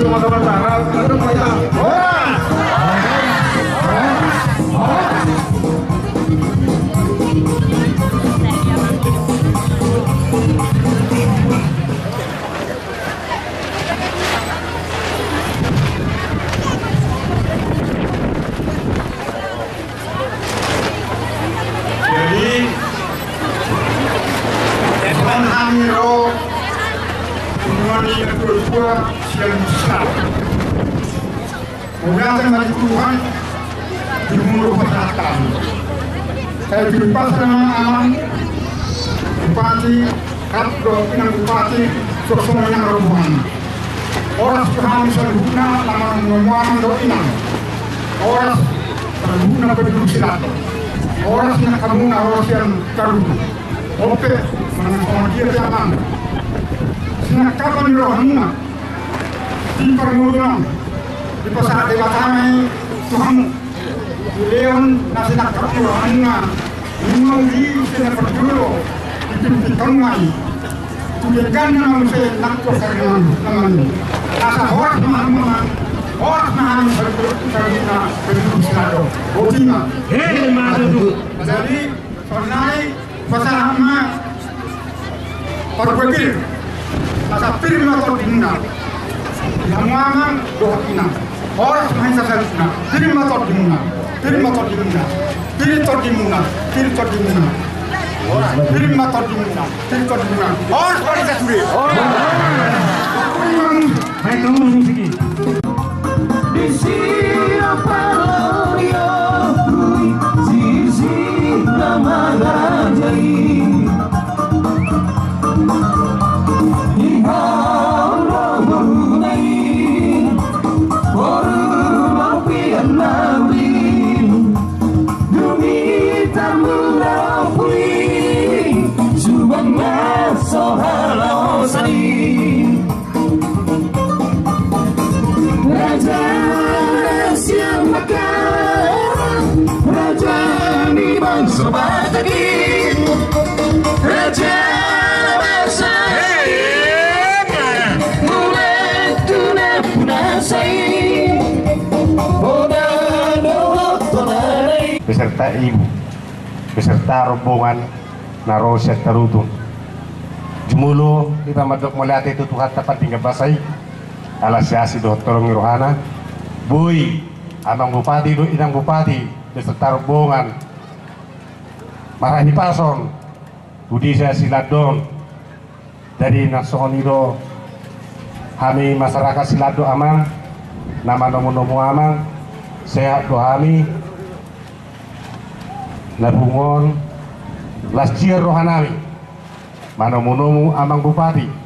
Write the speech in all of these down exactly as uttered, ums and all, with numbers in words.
Jadi, songon hami ro, songon i na tua-tua sian Musar. Mauliate ma di Tuhan, di umur pasahat hami. Sai tumpak sama amang Bupati, rap dohot inang Bupati, songon songon i nang rombongan. Horas tu hami saluhutna na manomu amang dohot inang. Horas saluhutna penduduk Siladon. Horas nang hamuna horas sian Tarutung. Ope, manang songon dia pe amang. Sinangkapan ni rohamuna. Di parngoluan, dipasahat Debata ma i tu hamu. Dilehon na sinangkap ni rohamuna. Nunga uli ise na parjolo dipimpin hamu ma i. Tu dengganna ma muse nang tu sarinan namani. Asa horas ma hamu ma, horas ma hami saluhutna, saluhutna penduduk Siladon. Boti ma. Ema tutu. Jadi, songon i, pasahat ma. Parbuat i, asa pir ma tondimuna. Di hamu amang dohot inang. Horas ma hita saluhutna. Pir ma tondimuna. Pir ma tondimuna. Pir tondimuna. Pir tondimuna. Horas. Pir ma tondimuna. Pir tondimuna. Horas ma hita sude. Horas. Baik, kamu musik. Disi na parloboi, disi na mangarajai. Di hamu rohona i, boru lampion na uli. Dung hita mula puli, suang na so halaosan i. Raja sian Makassar, raja ni bangso Batak i, raja bangsa i. Mulai tu na punasa i, poda dohot tonari. Beserta ibu, beserta rombongan na ro sian Tarutung. Jumolo hita mandok mauliate tu Tuhanta pardenggan basa i, ala siasi dohot holong ni rohana. Boi amang bupati dohot inang bupati beserta rombongan marhahipason tu desa Siladon. Jadi na songon i do hami masyarakat Siladon amang, na manomu-nomu amang, sehat do hami. Na pungu on las jiar rohanami manomu-nomu amang bupati.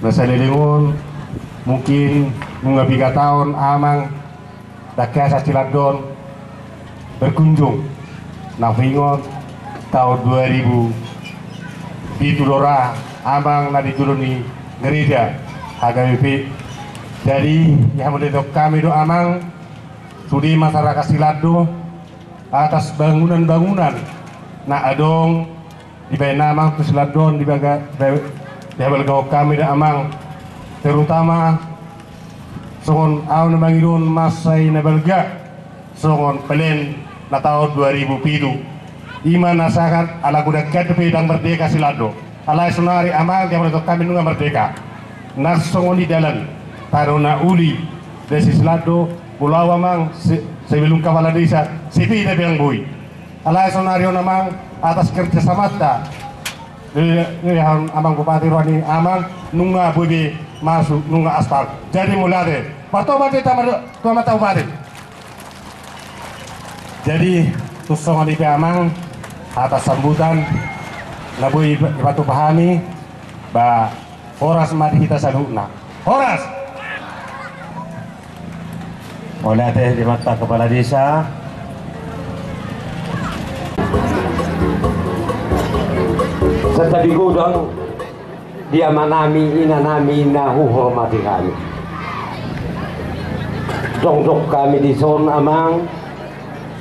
Na saleleng on mungkin nunga piga taon amang dangka sian Siladon berkunjung. Na huingot taon dua ribu pitu do ra amang na di jolo ni gereja H K B P. Jadi dihamuliatehon hami do amang sude masyarakat Siladon atas bangunan-bangunan na adong dibaen amang tu Siladon, dibaga, dibaga, dihabalgahon hami do amang, terutama songon ahu na mangido on mansai na balga songon pelen na taon dua ribu pitu. I ma na sahat ala godang hita pe ndang merdeka Siladon. Alai saonari amang dihamuliatehon hami nunga merdeka. Na songon i dalan tano na uli desi Siladon, molo ahu amang se-, sebelum kepala desa, sepeda pe ndang boi. Alai saonari on amang atas kerjasamanta di, di amang bupati roha ni amang nunga boi be masuk nunga aspal. Jadi mauliate. Martobar hita ma tu amanta bupati. Jadi tung songon i pe amang atas sambutan na boi dipatupa hami ba Horas ma di hita saluhutna. Horas. Mauliate di amanta kepala desa. Santabi godang di amanami inanami na huhormati hami. Dongdok hami dison amang.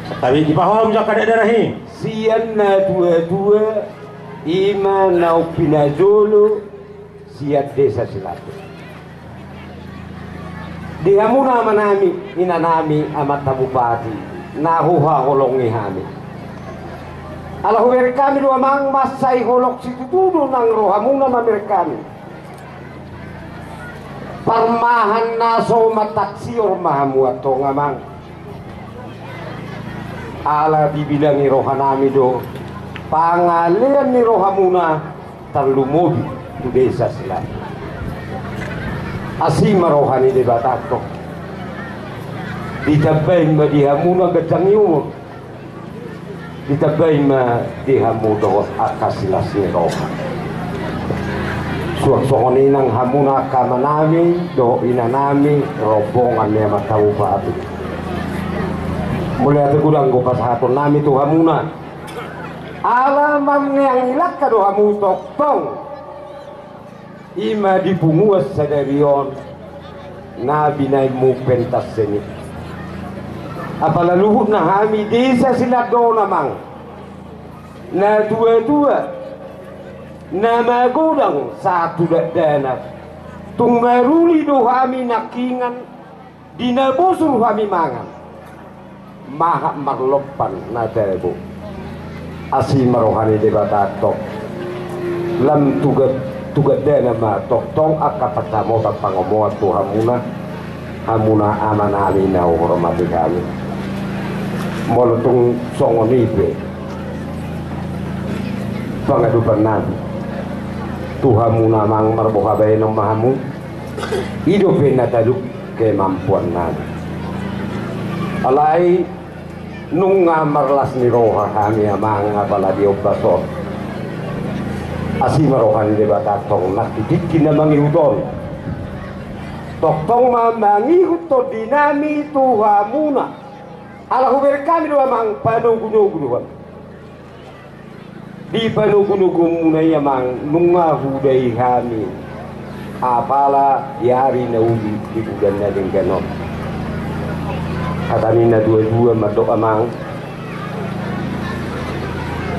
Santabi di pahomu jaka daerah i. Sian na tua-tua ima na umpinajolo sian desa Siladon. Di hamuna amanami, inanami, amanta bupati, na huhaholongi hami. Ala hubereng hami do amang, mansai holong situtu do nang rohamuna mamereng hami. Parmahan na so mataksior ma hamu antong amang. Ala dibilangi rohanami do pangalean ni rohamuna tarlumobi tu desa Silahi. Asi ma roha ni Debata antong. Ditambai ma di hamuna ganjang ni umur. Ditambai ma di hamu dohot angka silas ni roha. Suang songon i nang hamuna angka amanami dohot inanami, rombongan ni amanta bupati. Mauliate godang do pasahatonnami tu hamuna. Ala marneang ni langka do hamu tongtong. I ma di punguan sadari on na binahenmu pentas seni. Apala luhutna hami desa Silahi do on amang. Na tuatua, na magodang sahat tu dakdanak. Tung maruli do hami nangkiningan. Di na bosur hami mangan, mahat marlompan na tabo. Asi ma roha ni Debata antong. Lam tu gandana ma tongtong angka pansamotan pangomoan tu hamuna, hamuna amanami na huhormati hami. Molo tung songon i pe pangadopannami tu hamuna amang, marboha bahenon ma hamu. I dope na talup kemampuannami. Alai nunga marlas ni roha hami amang apala di ombas on. Asi ma roha ni Debata antong nang di tingki na mangihut on. Tongtong ma mangihut tondinami tu hamuna. Ala hubereng hami do amang panogunogu do hami. Di panogunogumuna i amang nunga hudai hami. Apala di ari na uli di bulan na denggan on. Hata ni na tuatua mandok amang.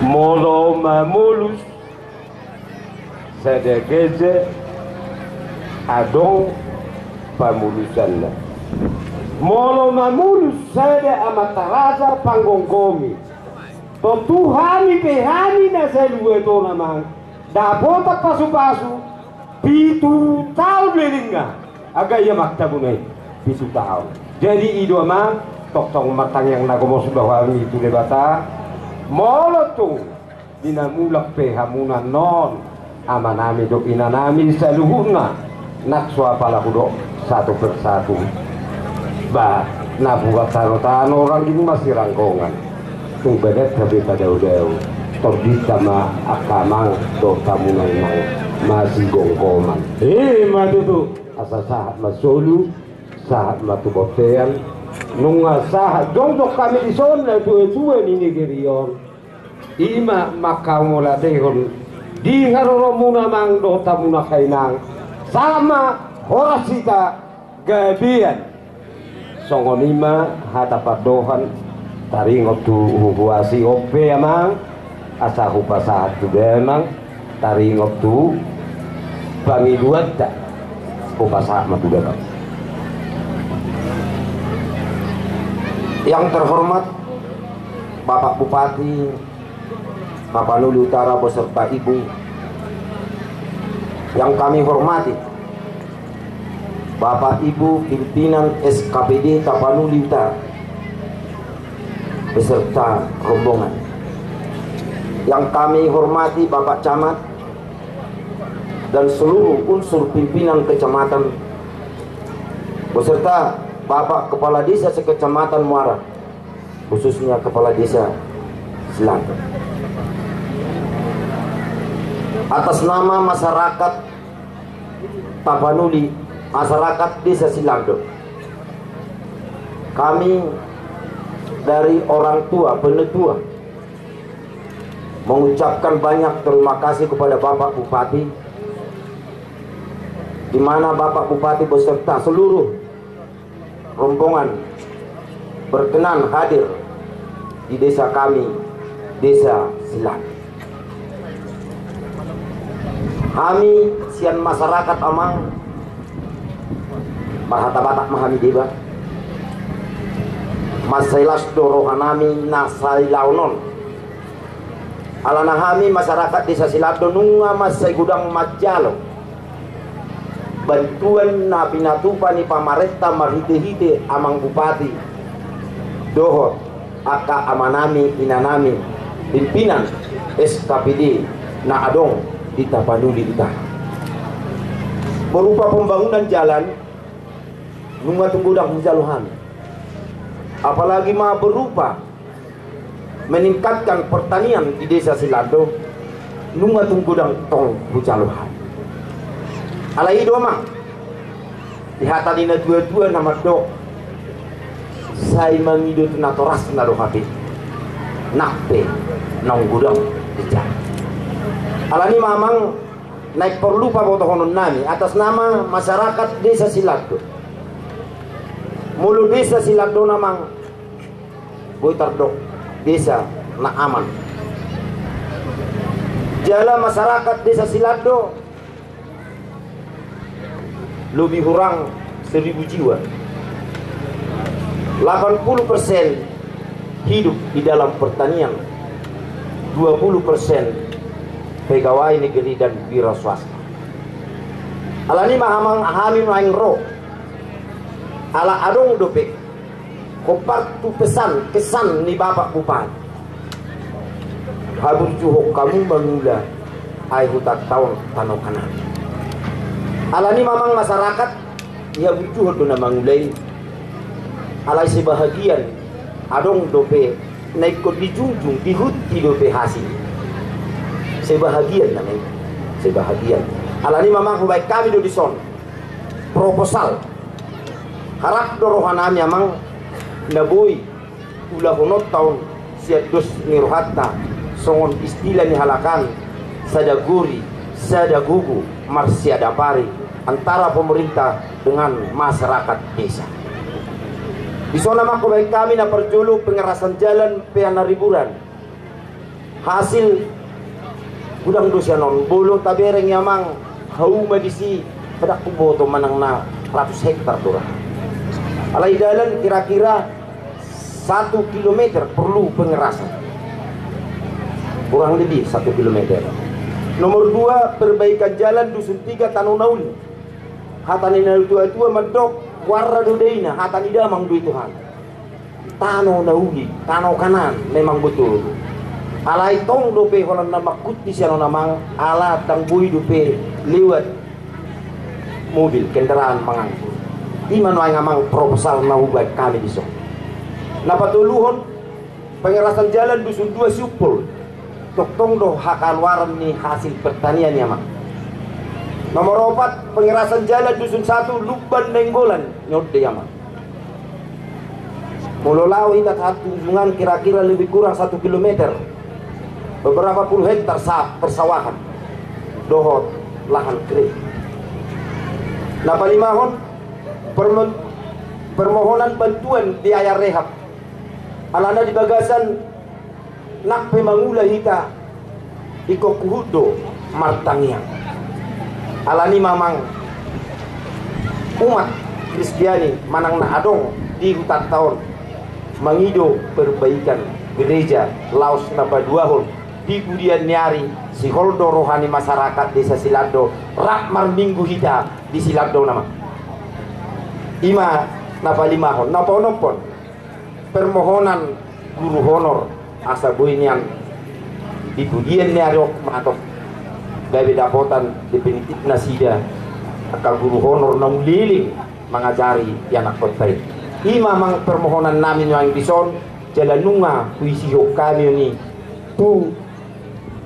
Molo mamolus sada gaja adong pamolusanna. Molo mamolus sada amanta raja panggomgomi. Tontu hami pe hami na saluhut on amang dapotan pasupasu pitu taon lelengna. Anggo i amang tabuna i pitu taon. Jadi i do amang tongtong martangiang na gomos do hami tu Debata. Molo tung di na mulak pe hamuna non amanami dohot inanami saluhutna, nang so apala hudok satu persatu. Ba na buat tanotano rangging masiranggongan. Tung badan tabe padaodao. Tondinta ma angka amang dohot hamuna inang masigomgoman. Ima tutu. Asa sahat ma solu, sahat ma tu bontean. Nunga sahat jongjong hami dison na tuatua ni negeri on. Ima manghamauliatehon di haroromuna amang dohot hamuna inang. Sahat ma horas hita gabean. Songon i ma hata pandohan taringot tu huhuasi on pe amang. Asa hupasahat tu damang taringot tu pangidoanta. Hupasahat ma tu damang. Yang terhormat Bapak Bupati Tapanuli Utara beserta Ibu, yang kami hormati Bapak Ibu pimpinan S K P D Tapanuli Utara beserta rombongan, yang kami hormati Bapak Camat dan seluruh unsur pimpinan kecamatan beserta Bapak Kepala Desa se-Kecamatan Muara, khususnya Kepala Desa Silandok. Atas nama masyarakat Tapanuli, masyarakat Desa Silandok, kami dari orang tua, penatua, mengucapkan banyak terima kasih kepada Bapak Bupati, di mana Bapak Bupati beserta seluruh rombongan berkenan hadir di desa kami, Desa Silandok. Hami sian masyarakat amang Marhata Batak ma hami deba. Mansai las do rohanami na sailaon on. Alana hami masyarakat Desa Silando nunga mansai godang manjalo bantuan na pinatupa ni pamarenta marhite-hite amang bupati dohot angka amanami inanami pimpinan S K P D na adong di Tapanuli Utara. Berupa pembangunan jalan nunga tung godang hujalo hami. Apalagi ma berupa meningkatkan pertanian di Desa Silando, nunga tung godang tong hujalo hami. Alai i do amang, di hata ni na tua-tua na mandok, sai mangido tu natorasna do hape, nang pe naung godang dijalo. Alani ma amang, naeng porlu pabotohonon nami atas nama masyarakat Desa Silando. Molo Desa Silando on amang, boi tardok desa na aman. Jala masyarakat Desa Silando lebih kurang seribu jiwa. Delapan puluh persen hidup di dalam pertanian, dua puluh persen pegawai negeri dan wira swasta. Alani ma amang, hami naeng ro, ala adong dope hombar tu pesan, pesan ni Bapak Bupati. Haburjuhon hamu mangula, ai hutanta on tano Kanaan. Alani ma amang, masyarakat dihaburjuhon do na mangula i. Alai sebahagian adong dope na ingkon dijunjung, dihuti dope hasil. Sebahagian nama i, sebahagian. Alani ma amang, hubaen hami do dison proposal. Harap do rohanami amang, na boi ulahononta on sian dos ni rohanta, songon istilah ni halak an, sada gori sada gogo marsiada pari, antara pemerintah dengan masyarakat desa. Dison amang, hubaen hami na parjolo pengerasan jalan Pean Riburan. Hasil godang do sian on, molo tabereng i amang, hauma disi, ndang huboto manang na ratus hektar do ra. Alai dalan kira-kira satu kilometer perlu pengerasan. Kurang lebih satu kilometer. Nomor dua, perbaikan jalan Dusun Tiga Tano Nauli. Hata ni na tua-tua mandok, warra do daina, hata ni damang do i tu hami. Tano Nauli, tano Kanaan, memang betul. Alai tong dope holan na mangkuti sian on amang, ala ndang boi dope lewat mobil, kendaraan mangangkut. I ma nuaeng amang proposal na hubaen hami dison. Na patoluhon, pengerasan jalan Dusun Dua Siumpul. Tongtong do hakaluaran ni hasil pertanian i amang. Nomor opat, pengerasan jalan Dusun Satu Lumban Nainggolan, ni on do i amang. Molo laho hita sahat tu ujungan kira-kira lebih kurang satu kilometer. Beberapa puluh hektar sa-, persawahan dohot lahan kering. Na palimahon, permon-, permohonan bantuan biaya rehab. Alana di bagasan nang pe mangula hita, ingkon huhut do martangiang. Alani ma amang, umat Kristiani manang na adong di hutanta on mangido perbaikan gereja laos na paduahon di pudian ni ari, sihol do roha ni masyarakat Desa Silando, rap marminggu hita di Silando nama. I ma na palimahon. Na paonomhon, permohonan guru honor, asa boi nian di pudian ni ari on manat on gabe dapotan definitif nasida angka guru honor naung leleng mangajari ianakhonta i. I ma amang permohonan nami nuaeng dison, jala nunga huisihon hami on i tu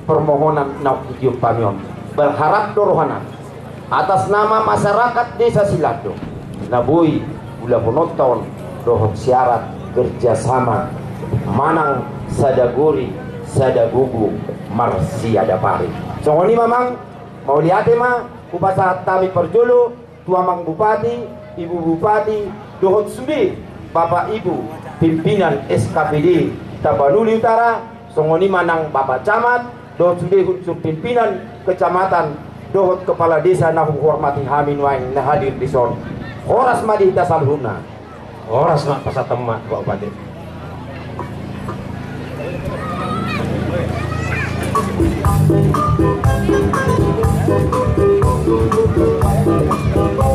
permohonan na hujou hami on. Berharap do rohanami atas nama masyarakat Desa Silando, na boi ulahononta on dohot syarat kerjasama manang sada gori sada gogo marsiada pari. Songon i ma amang, mauliate ma hupasahat hami parjolo tu amang bupati, ibu bupati, dohot sude bapak ibu pimpinan S K P D Tapanuli Utara, songon i ma nang bapak camat, dohot sude unsur pimpinan kecamatan, dohot kepala desa na huhormati hami nuaeng na hadir dison. Horas ma di hita saluhutna. Horas ma, pasahat ma, Pak Bupati.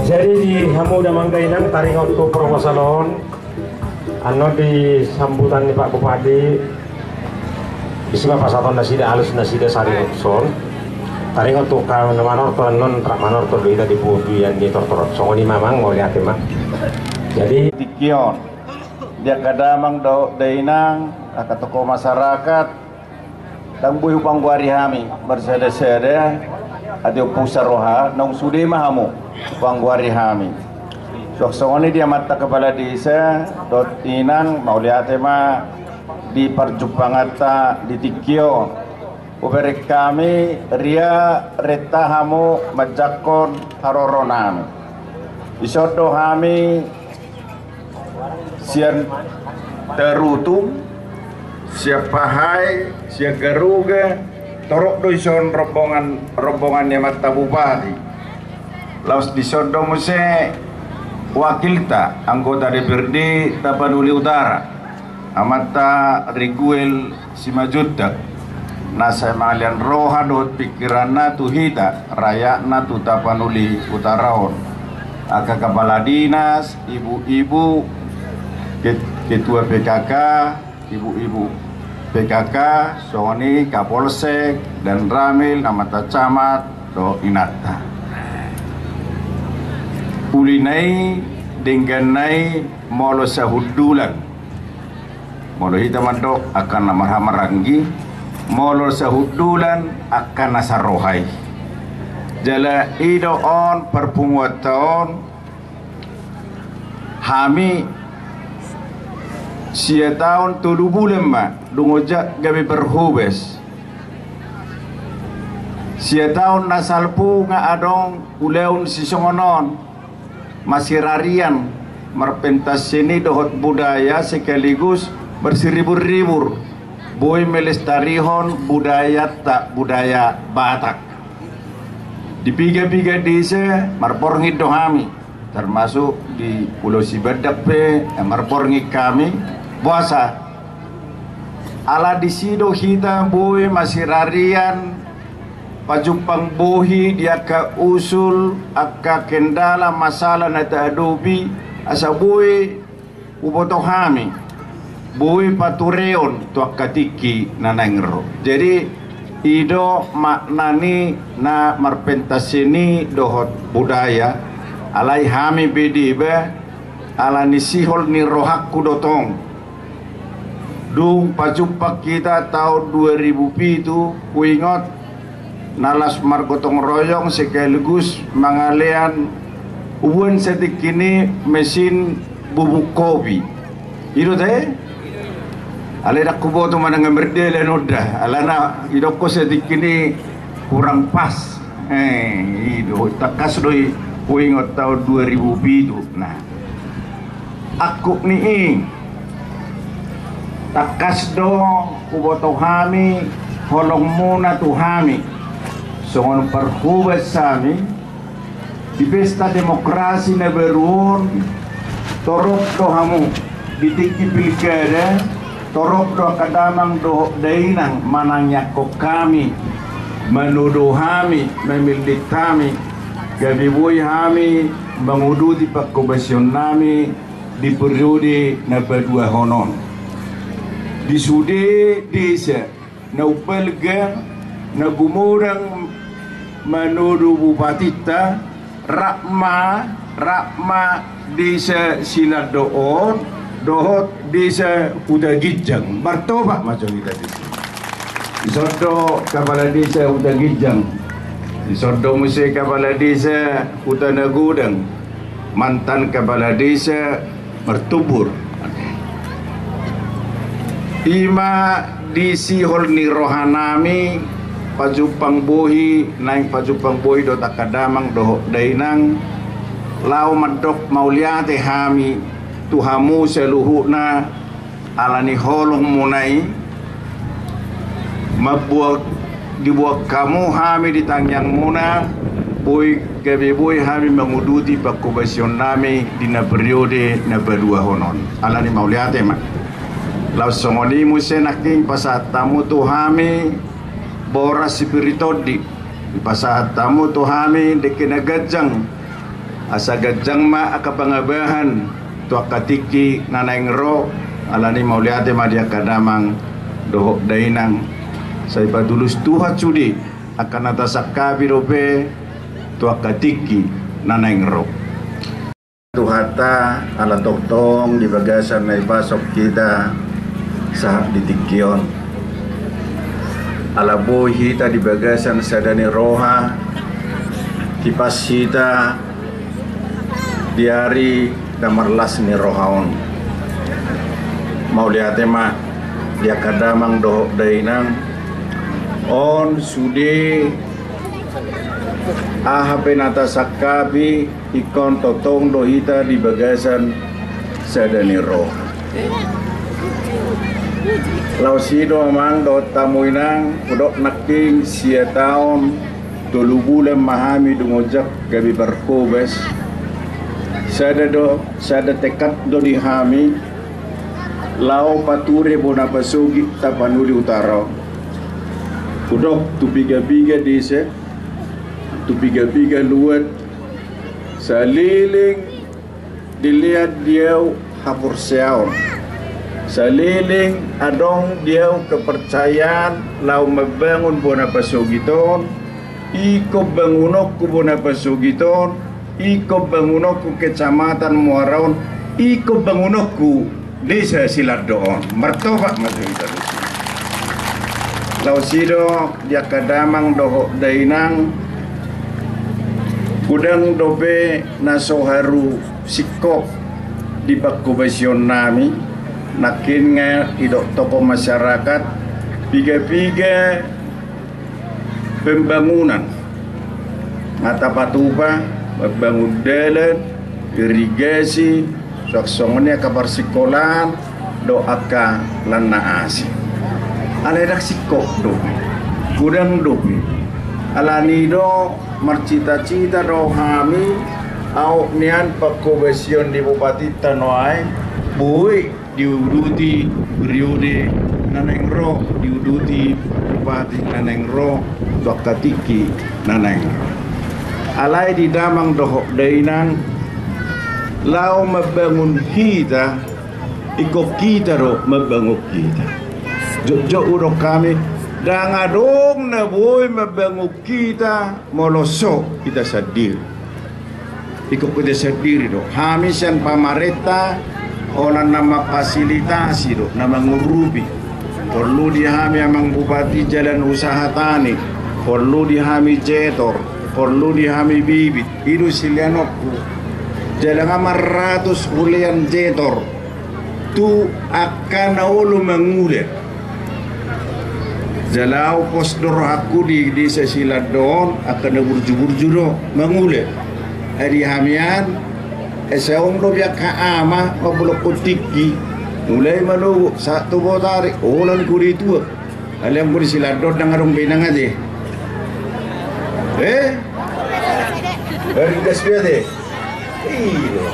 Jadi di hamu damang dainang, taringot tu proposal on, annon di sambutan ni Pak Bupati, disi ma pasahaton nasida, alus nasida saringot son. Taringot tu angka na manortor annon, rap manortor do hita di pudian ni tortoron. Songon i ma, Amang, mauliate ma. Jadi tingki on, di angka damang dohot dainang, angka tokoh masyarakat, ndang boi hupanggoari hami marsada-sada, ate ompunsa roha, naung sude ma hamu hupanggoari hami. Suang songon i di amanta kepala desa dohot inang, mauliate ma di parjumpanganta di tingki on. Hubereng hami ria renta hamu manjangkon haroronami. Dison do hami sian Tarutung, sian Pahai, sian Garuga, torop do dison rombongan, rombongan ni amanta Bupati. Laos dison do muse wakilta, anggota D P R D Tapanuli Utara, amanta Riguel Simanjuntak, na sai mangalean roha dohot pingkiranna tu hita, rakyatna tu Tapanuli Utara on. Angka kepala dinas, ibu-ibu, ket-, ketua P K K, ibu-ibu P K K, songon i Kapolsek, Danramil, amanta camat, dohot inanta. Uli nai, denggan nai, molo sahundulan. Molo hita mandok angka na marhahamaranggi, molo sahundulan angka na saroha i. Jala i do on parpunguanta on, hami sia taon tolu bulan ma, dung ojak gabe parhobas. Sia taon na salpu nga adong ulaon sisongon on, masirarian, marpentas seni dohot budaya sekaligus marsiribur-ribur, boi melestarihon budayanta, budaya Batak. Di piga-piga desa marborngin do hami, termasuk di Pulau Sibadak pe, eh, marborngin hami, boasa? Ala disi do hita boi masirarian pajumpang bohi di angka usul, angka kendala, masalah na tahadopi, asa boi huboto hami, boi patureon tu angka tingki na naeng ro. Jadi i do makna ni na marpentas seni dohot budaya, alai hami pe deba, ala ni sihol ni rohangku do tong. Dung pajumpang hita taon dua ribu pitu, huingot na laos margotong royong sekaligus mangalean, huboan satingkin i mesin bubuk kopi. I do te? Alai ndang huboto manang mardalan on da. Alana didok ho satingkin i kurang pas. Eh, i do, tangkas do i huingot taon dua ribu pitu. Nah. Angkup ni i, tangkas do huboto hami holongmuna tu hami. Songon parhobas hami di pesta demokrasi na baru on, torop do hamu di tingki pilkada, torop do angka damang dohot dainang manangiangkon hami, manodo hami, mamillit hami, gabe boi hami manguduti panghobasion nami di periode na paduahon on. Di sude desa na umbalga, na gumodang manodo bupatinta, rap ma, rap ma desa Sinando on dohot desa Huta Ginjang. Martopak ma jo hita disi. Dison do kapala desa Huta Ginjang. Dison do muse kapala desa Huta Nagodang, mantan kapala desa Martubur. I ma di sihol ni rohanami pajumpang bohi, naeng pajumpang bohi dohot angka damang dohot dainang, laho mandok mauliate hami tu hamu saluhutna, ala ni holongmuna i, mambuat, dibuat hamu hami di tangiangmuna, Boi, gabe boi hami manguduti pangkobasion nami di na periode na paduahon on. Alani mauliate ma. Laos songon i muse nangkin pasahat hamu tu hami boras sipir ni tondi. Dipasahat hamu tu hami dengke na ganjang. Asa ganjang ma angka pangabahan tu angka tingki na naeng ro. Alani mauliate ma di angka damang dohot dainang. Sai patulus Tuhan sude angka na tasangkapi dope tu angka tingki na naeng ro. Tuhanta ala tongtong di bagasan na ipasok hita sahat di tingki on. Ala boi hita di bagasan sada ni roha, tipas hita di ari na marlas ni roha on. Mauliate ma di angka damang dohot dainang. On sude aha pe na tasangkapi, ingkon tongtong do hita di bagasan sada ni roha. Laos i do amang dohot hamu inang, hudok nangkin sia taon tolu bulan ma hami dung ojak gabe parhobas. Sada do, sada tekad do di hami, laho pature bona pasogit Tapanuli Utara on. Hudok tu piga-piga desa, tu piga-piga luat, saleleng dilean di ahu haporseaon, saleleng adong di ahu kepercayaan laho mambangun bona pasogit on, ingkon bangunonku bona pasogit on, ingkon bangunonku kecamatan Muara on, ingkon bangunonku desa Silando on. Martopak ma tu hita tusi. Laos i do di angka damang dohot dainang, godang dope na so haru singkop di pangkobasion nami. Nangkin nga didok tokoh masyarakat, piga-piga pembangunan, nga tapatupa, mambangun dalan, irigasi, suang songon i angka parsingkolaan dohot angka lan na asing. Alai ndang singkop dope, godang dope. Alani do marcita-cita do hami, aut nian pangkobasion ni bupatinta nuaeng boi diuduti periode na naeng ro, diuduti bupati na naeng ro, tu angka tingki na naeng ro. Alai di damang dohot dainang, laho mambangun hita, ingkon hita do mambangun hita. Jotjot hudok hami, ndang adong na boi mambangun hita molo so hita sandiri. Ingkon hita sandiri do. Hami sian pamarenta, holan na mamfasilitasi do, na mangurupi. Porlu di hami amang bupati jalan usaha tani, porlu di hami jetor, porlu di hami bibit. I do sileanonku. Jala nga marratus hulean jetor tu angka na olo mangula. Jala ahu pos do rohangku di desa Silando on, angka na burju-burju do mangula. Adi hami an, asa ong do be angka ama mamboan tingki, mulai manogot sahat tu botari, holan hudai tuak. Alai anggo di Silando ndang adong be inang ate. Eh? Baru gas be ate. Iyo.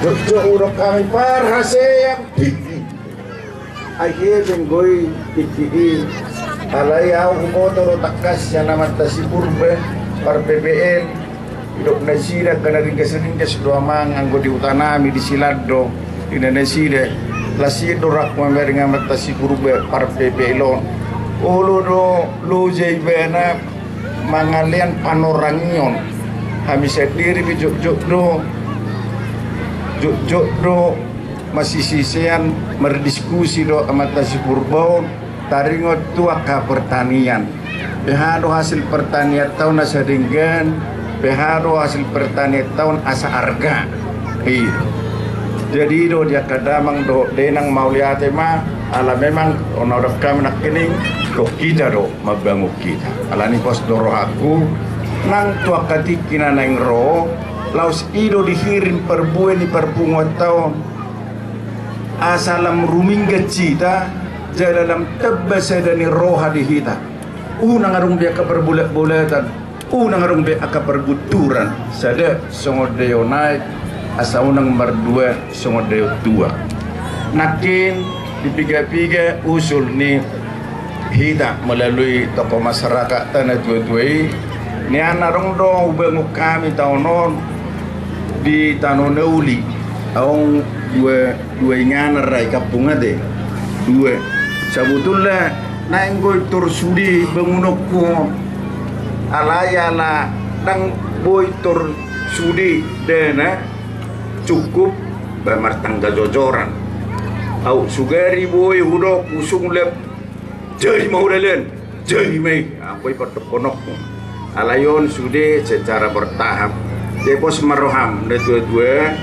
Jotjot hudok hami parhaseang tingki. Ai hepeng do i tingki i. Alai ahu huboto do tangkas sian amanta si Purba, par P P L. Didok nasida angka na ringgas-ringgas do amang anggo di huta nami di Silando. Ninna nasida, las i do rohangku mamereng amanta si Purba par P P L on. Olo do loja ibana mangalean panorangion. Hami sandiri pe jotjot do, jotjot do masisisean, mardiskusi do amanta si Purba on, taringot tu angka pertanian. Beha do hasil pertanianta on asa denggan, beha do hasil pertanianta on asa arga. Iyo. Jadi i do di angka damang dohot dainang, mauliate ma, ala memang on na hudok hami nangkining, ingkon hita do mambangun hita. Alani pos do rohangku, nang tu angka tingki na naeng ro, laos i do dihirim parbue ni parpunguanta on. Asa lam ruminggat hita, jala lam tamba sada ni roha di hita. Unang adong be angka parbolatbolatan, unang adong be angka pargunturan, sada songon daion aek, asa unang mardua songon daion tuak. Nangkin di piga-piga usul ni hita melalui tokoh masyarakat na tuatua i, nian adong do hubangun hami taon on di tano na uli. Adong dua, dua inganan ra i kampung ate. Dua. Sabotulna naeng goi tor sude bangunonku on. Alai ala ndang boi tor sude dana cukup ba martangga jojoran. Au sugari boi hudok usung lep. Jadi ma hudalen, jadi ma i. Anggo i pardohononku. Alai on sude secara bertahap. Jadi pos ma roham na tuatua.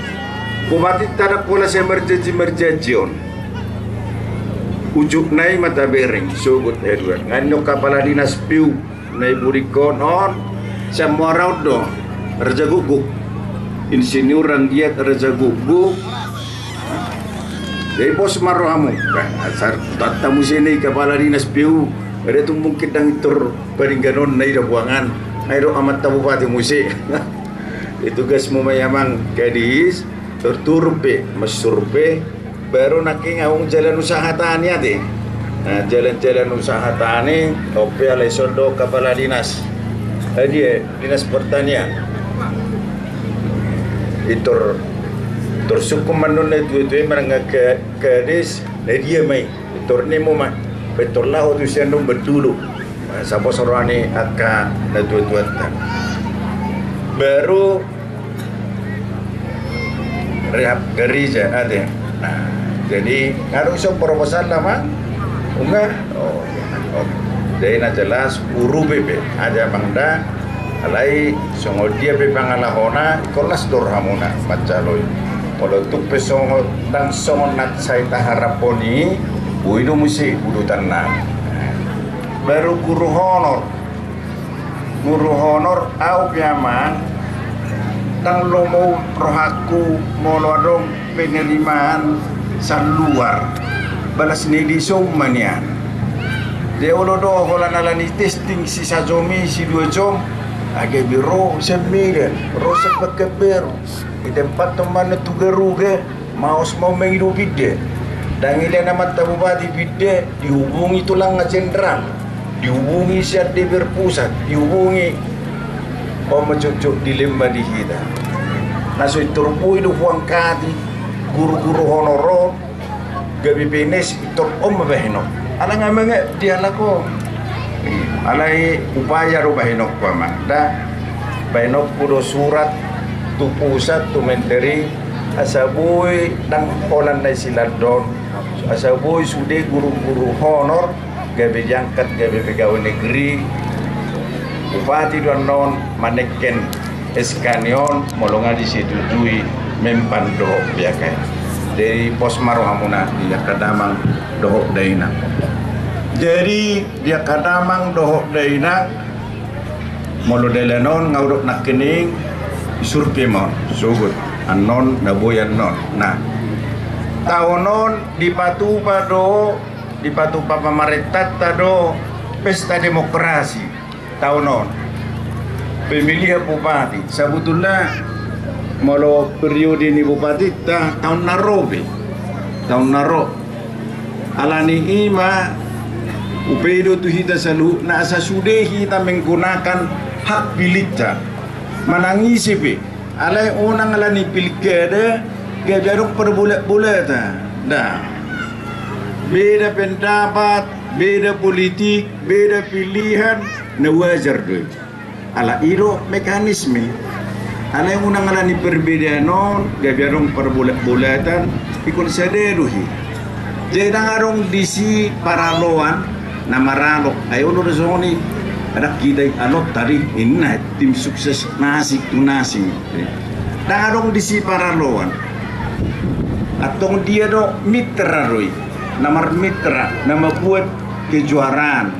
Bupati ta ndang pola sai marjanji-marjanji on. Ujungna i ma tabereng, sogot haduan. Nga ninna kepala dinas P U na i Burikon on, sian Muara on do, Raja Guguk. Insinyur Ranggiat Raja Guguk. Jadi pos ma rohamu. Nah, asal tata muse ni kepala dinas P U. Ada tu mungkin ndang tor paningganon na i da buangan. Ai do amanta bupati muse. Itu gas mu mai amang kadis. Terturpe, mesurpe. Baru nangkin adong jalan usaha tani ate. Nah, jalan-jalan usaha tani, ope alai sondo kepala dinas. Eh, dia, dinas pertanian. Itor, tor sukkum mandon na tuatua i manang ke, kadis, na dia ma i. Itor ni mu ma, itor laho tu sian dong berdulu. Nah, sabo soroani angka na tuatuanta. Baru rehab gereja ate. Nah, jadi ngadong so proposal nama? Unga? Oh, iya. Oh. Jadi na jelas uru B B aja bang da. Alai songon dia pe pangalahona, ikolas dor hamuna mancaloi. Molo tuk pe songon, ndang songon na sai taharapon i, boi do muse udutanna. Baru guru honor. Guru honor au pe amang, ndang lomo rohangku molo adong penerimaan sian luar. Balas ni di som ma nian. Dia olo do holan ala ni testing si sajom i si dua jom. Age biro sembilan ro sepak keber. Di tempat teman tu garuge. Maos ma mangido pinde. Ndang ida na manta bupati pinde, dihubungi tulang jenderal, dihubungi sian D P R pusat, dihubungi. Om ma jotjot dilema di hita. Na so itor boi do huangkati guru-guru honor on, gabe P N S itor on ma bahenon. Ala nga manga dialako. Alai upaya do bahenonku amang da. Bahenonku do surat tu pusat tu menteri. Asa boi ndang holan na i silandon. Asa boi sude guru-guru honor gabe diangkat gabe pegawai negeri. Bupati do annon maneken S K ni on molo nga disetujui mempan dohot B K. Jadi pos ma rohamuna di angka damang dohot dainang. Jadi di angka damang dohot dainang. Molo dalan on nga hudok nangkining, survei ma on, sogot annon na boi annon. Nah, taon on dipatupa do, dipatupa pamarentanta do pesta demokrasi taon on. Pemilihan bupati, sabutulna molo periode ni bupatinta taon na ro be, taon na ro. Ala ni i ma, hupaido tu hita saluhutna asa sude hita menggunakan hak pilihta. Manang ise pe, alai unang ala ni pilkada gabe adong parbolatbolatan. Nah, beda pendapat, beda politik, beda pilihan, na wajar do i. Ala i do mekanisme. Alai unang ala ni perbedaan on gabe adong parbolatbolatan, ingkon sada do hita. Jadi ndang adong disi paraloan na maralo. Ai olo do songon i. Adong hita i alot tadi, inna tim sukses na asing tu na asing. Ndang adong disi paraloan. Antong dia do mitra do i. Na marmitra, na mambuat kejuaraan.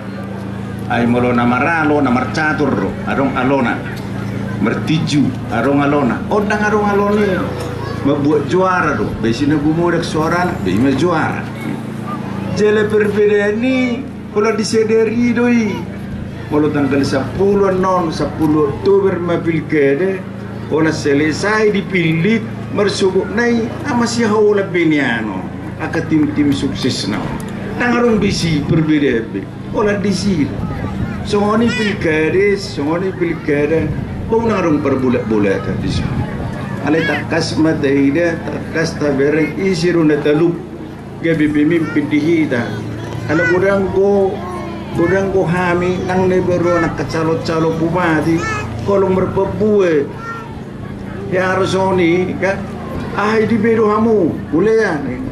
Ai molo na maralo, na marcatur do, adong alona. Martinju, adong alona. On ndang adong alona i. Mambuat juara do, ba ise na gumodak suarana, ba i ma juara. Jala perbedaan i, pola disadari do i. Molo tanggal sampulu annon, sampulu Oktober ma pilkada, holan selesai dipillit, marsogot nai, ama sihaolan be nian on, angka tim-tim suksesna on. Ndang adong disi perbedaan be. Holan disi. Songon i pilkada, songon i pilkada. Bau ndang adong parbolat-bolatan disi. Alai tangkas ma taida, tangkas tabereng ise do na talup gabe pemimpin di hita. Alai godang do, godang do hami nang na ibaru angka calon-calon bupati, holong marparbue. Ia ro songon i kan. Aha i dibedo hamu, ulean.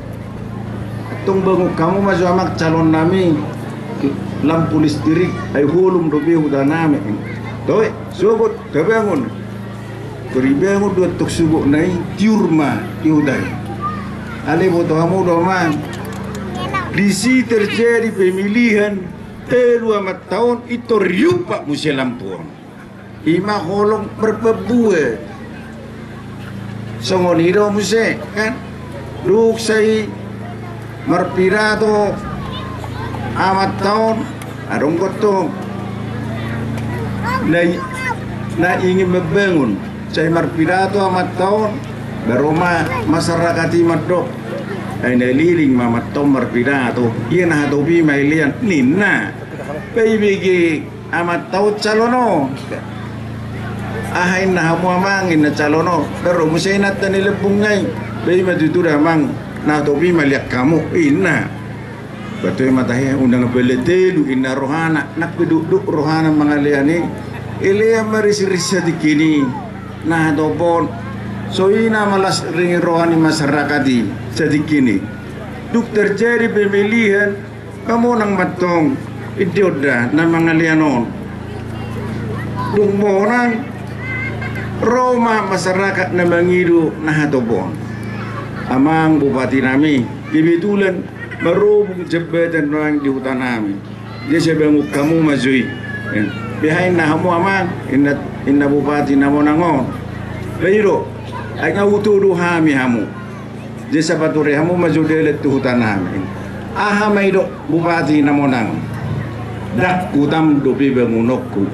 Tong bangun hamu ma jo amang calon nami lampu listrik, ai holom dope huta nami. Toe, sogot, tabangun. Tor dibangun do antong sogot nai, tiur ma di huta i. Alai boto hamu do amang. Disi terjadi pemilihan, tolu amanta on i tor diumpat muse lampu on. Ima holong marparbue. Songon i do muse kan. Dung sai marpidato amanta on, adong do tong na, na ingin membangun. Sai marpidato amanta on, baru ma masyarakat i mandok. Ai na leleng ma amanta on marpidato. Ia na hatopi ma ilean ninna. Pe ibege amanta on calon on. Aha inna hamu amang inna calon on. Baru muse inanta ni lembung nai. Be ima tutu da amang, na hatopi ma ilean hamu inna. Ba toe ma tahe, unang pele telu inna rohana. Nang pe dokdok rohana mangalean i, ilean ma risris satingkin i. Na hatop on, so i na malas ringi roha ni masyarakat i satingkin i. Dung terjadi pemilihan, Hamu nang mantong, idiot da na mangalean on. Dung monang, ro ma masyarakat na mangido na hatop on. Amang bupati nami, kebetulan marobung jembatan nuaeng di huta nami. Jadi sai bangun hamu ma jo i. Eh, beha inna hamu amang, inna, inna bupati na monang on. Ba i do, ai nga hutodo hami hamu. Jadi sai pature hamu ma jo dalan tu huta nami. Aha ma i do bupati na monang. Ndang hutam dope bangunonku.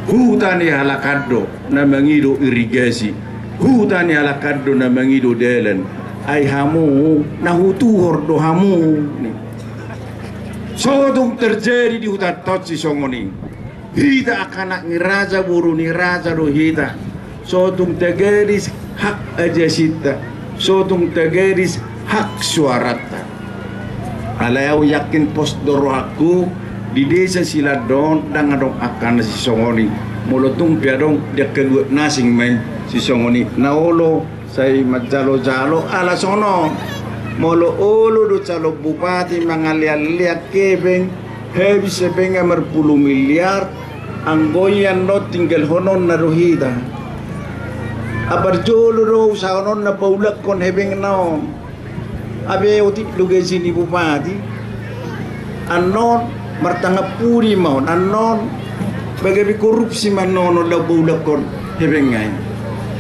Huta ni halak an do na mangido irigasi. Huta ni halak an do na mangido dalan. Ai hamu na hutuhor do hamu. So tung terjadi di hutanta on sisongon i. Hita angka anak ni raja, boru ni raja do hita. So tung tagadis hak ajasinta, so tung tagadis hak suaranta. Alai au yakin pos do rohangku, di desa Silandon ndang adong angka na sisongon i. Molo tung pe adong, di angka luat na asing ma i sisongon i. Na olo sai manjalojalo ala songon on. Molo olo do calon bupati mangalean-lean hepeng, habis hepengna marpulu miliar, anggo i annon tinggalhononna do hita. Aparjolo do usahahononna paulakhon hepengna on. Ai otik do gaji ni bupati. Annon martangan pudi ma on, annon gabe korupsi ma annon on laho paulakhon hepengna i.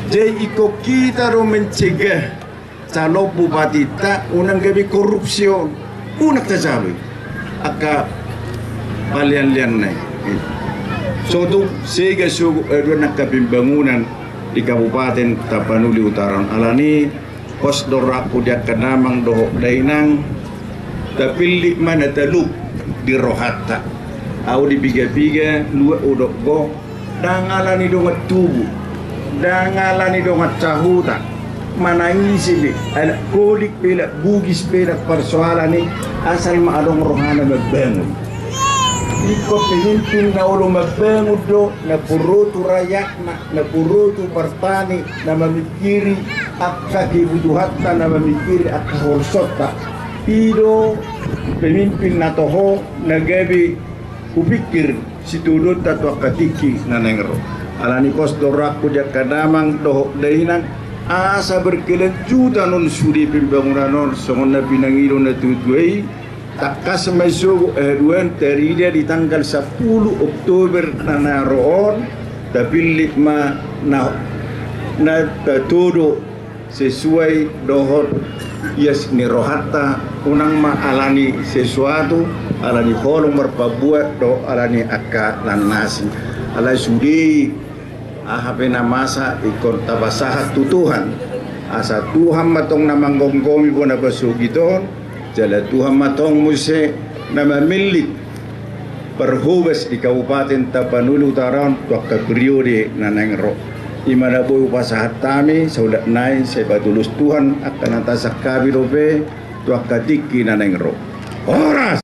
Jadi ingkon hita do mencegah calon bupatinta unang gabe korupsi on. Unang tajalo i angka palean-leanna i. So tung sega sogot haduan angka pembangunan di Kabupaten Tapanuli Utara on. Alani pos do rohangku di angka damang dohot dainang, tapillit ma na talup di rohanta. Au di piga-piga luat hudok do, ndang alani dongan tubu, ndang alani dongan sahuta, manang ise pe, alak Kolik pe, alak Bugis pe, alak parsoalan i, asal ma adong rohana mambangun. Ingkon pemimpin na olo mambangun do, na binoto rakyatna, na binoto partani, na mamingkiri angka kebutuhanta, na mamingkiri angka holsonta. I do pemimpin na toho na gabe hupingkir situdonta tu angka tingki na naeng ro. Alani pos do rohangku di angka damang dohot dainang, asa berkelanjutan on sude pembangunan on songon na pinangido na tuatua i. Tangkas ma i sogot haduan tarida di tanggal sampulu Oktober na na ro on, tapillit ma na, na tatodo sesuai dohot ias ni rohanta, unang ma alani sesuatu, alani holong marpabuat dohot alani angka na asing. Alai sude i, aha pe na masa ingkon tapasahat tu Tuhan. Asa Tuhan ma tong na manggomgomi bona pasogit on, jala Tuhan ma tong muse na mamillit parhobas di Kabupaten Tapanuli Utara on tu angka periode na naeng ro. I ma na boi hupasahat hami saulak nai, sai patulus Tuhan angka na tasangkapi dope tu angka tingki na naeng ro. Horas!